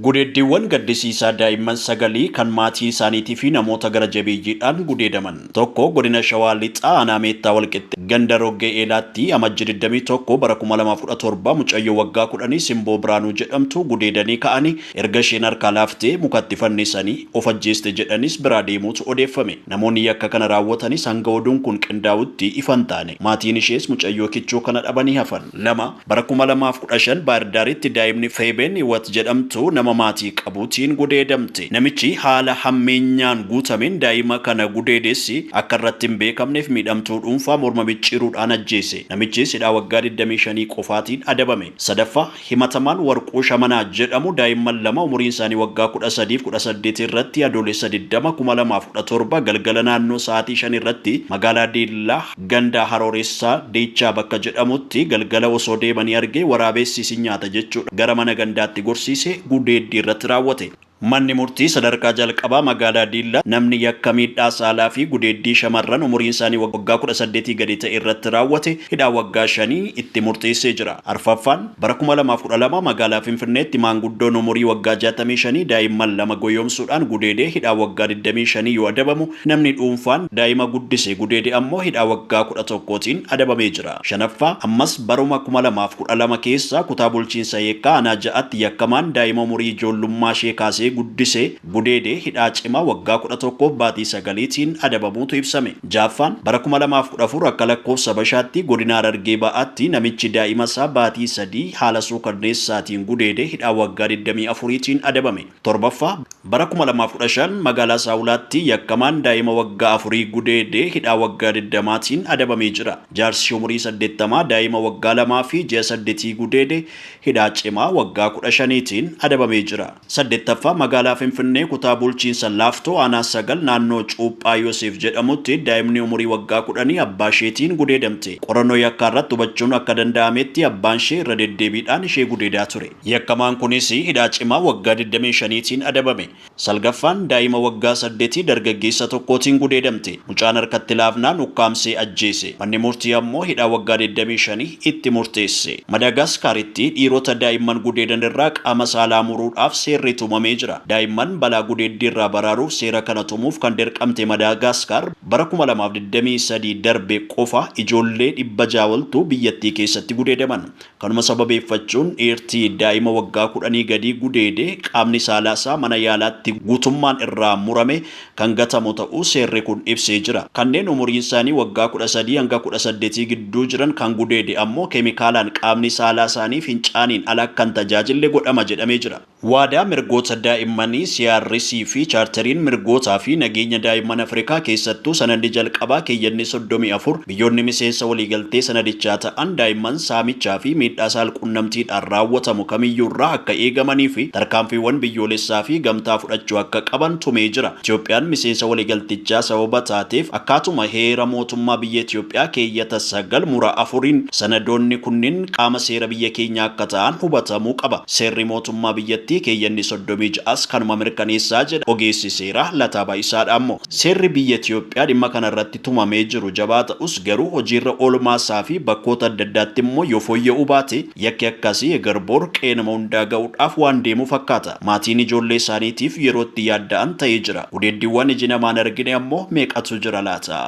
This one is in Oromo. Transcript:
Gudeeddiiwwan gaddisiisaa daa'imman sagalii kan maatii isaaniitii fi namoota gara jabeeyyiidhaan gudeedaman. Tokko, godina Shawaa Lixaa aanaa Meettaa Walqixxee ganda Roggee Eelaatti Amajji 21 bara 2017 mucayyoo waggaa 10 Simboo Biraanuu jedhamtu gudeedanii ka'anii erga isheen harkaa laaftee mukatti fannisanii of ajjeeste jedhanis biraa deemuutu odeeffame. Namoonni yakka kana raawwatanis hanga oduun kun qindaa'utti ifa hin taane. Maatiin ishees mucayyoo kichuu kana dhabanii hafan. 2, Bara 2015 Baahirdaaritti daa'imni Feebeen Hiwat jedhamtu nama maatii qabuutiin gudeedamte. Namichi haala hammeenyaan guutameen daa'ima kana gudeedes akka irratti hin beekamneef miidhamtuu dhuunfaa morma micciiruudhaan ajjeese. Namichis hidhaa waggaa 25 qofaatiin adabame. Sadaffaa, himatamaan Warquu Shamanaa jedhamu daa'imman lama umuriin isaanii waggaa 13 fi 18 irratti Adoolessa 20, 2017 galgala naannoo sa'aatii 5 irratti magaalaa Diillaa ganda Harooressaa Deechaa bakka jedhamutti galgala osoo deemanii argee waraabessi isin nyaata jechuudha gara mana gandaatti gorsiise gudeeddii irratti raawwate. Manni murtii sadarkaa jalqabaa magaalaa Diillaa namni yakka miidhaa saalaa fi gudeeddii shamarran umuriin isaanii waggaa 18 gadi ta'e irratti raawwate hidhaa waggaa shanii itti murteessee jira. Arfaffaan, bara 2012 magaalaa Finfinneetti maanguddoon umurii waggaa 65 daa'imman lama goyoomsuudhaan gudeedee hidhaa waggaa 25 yoo adabamu, namni dhuunfaan daa'ima guddise gudeede ammoo hidhaa waggaa 11tiin adabamee jira. Shanaffaa, ammas baruma 2012 keessa kutaa bulchiinsa Yekkaa aanaa 6tti yakkamaan daa'ima umurii ijoollummaa ishee kaasee guddise gudeede hidhaa cimaa waggaa 11f baatii sagaliitiin adabamuutu ibsame. Ja'affaan, bara 2014 akka lakkoofsa Habashaatti godina Harargee Ba'aatti namichi daa'ima isaa baatii sadii haala suukanneessaatiin gudeede hidhaa waggaa 24tiin adabame. Torbaffaa, bara 2015 magaalaa Saawulaatti yakkamaan daa'ima waggaa afurii gudeede hidhaa waggaa 20tiin adabamee jira. Jaarsi umurii 80 daa'ima waggaa lamaa fi ji'a saddetii gudeede hidhaa cimaa waggaa 15tiin adabamee jira. Saddeettaffaa, magaalaa Finfinnee kutaa bulchiinsa Laaftoo aanaa 9 naannoo Cuuphaa Yoseef jedhamutti daa'imni umurii waggaa kudhanii abbaa isheetiin gudeedamte. Qorannoo yakkaa irratti hubachuun akka danda'ametti abbaan ishee irra deddeebiidhaan ishee gudeedaa ture. Yakkamaan kunis hidhaa cimaa waggaa 25tiin adabame. Salgaffaan, daa'ima waggaa saddetii dargaggeessa tokkootiin gudeedamte. Mucaan harkatti laafnaan ukkaamsee ajjeese. Manni murtii ammoo hidhaa waggaa 25 itti murteesse. Madaagaaskaaritti dhiirota daa'imman gudeedan irraa qaama saalaa muruudhaaf seerri tumamee jira. Daa'imman balaa gudeeddii irraa baraaruuf seera kana tumuuf kan dirqamte Madaagaaskaar bara 2023 darbe qofa ijoollee 600 oltu biyyattii keessatti gudeedaman. Kanuma sababeeffachuun dhiirti daa'ima waggaa kudhanii gadii gudeede qaamni saalaa isaa mana yaalaatti guutummaan irraa murame kan gatamu ta'uu seerri kun ibsee jira. Kanneen umuriin isaanii waggaa 13 hanga 18 gidduu jiran kan gudeede ammoo keemikaalaan qaamni saalaa isaanii fincaaniin ala akka hin tajaajille godhama jedhamee jira. Waadaa Mirgoota Daa'immanii, CRC, fi Chaarteriin Mirgootaa fi Nageenya Daa'imman Afrikaa keessattuu sanadni jalqabaa keeyyanni 34 biyyoonni miseensa waliigaltee sanadichaa ta'an daa'imman saamichaa fi miidhaa saal-qunnamtiidhaan raawwatamu kamiyyuurraa akka eegamanii fi tarkaanfiiwwan biyyoolessaa fi gamtaa fudhachuu akka qaban tumee jira. Itoophiyaan miseensa waliigaltichaa sababa taateef akkaatuma heera mootummaa biyya Itoophiyaa keeyyata 9 mura 4n sanadoonni kunniin qaama seera biyya keenyaa akka ta'an hubatamuu qaba. Seerri mootummaa biyyattii keeyyanni 36s kanuma mirkaneessaa jedha ogeessi seeraa Lataa Baay'isaa Dhaammoo. Seerri biyya Itoophiyaa dhimma kana irratti tumamee jiru jabaa ta'us garuu hojiirra oolmaa isaa fi bakkoota adda addaatti immoo yoo fooyya'uu baate yakki akkasii eger bor qe'ee nama hundaa ga'uudhaaf waan deemu fakkaata. Maatiin ijoollee isaaniitiif yeroo itti yaadda'an ta'ee jira. Gudeeddiiwwan iji namaa hin argine ammoo meeqatu jira laata?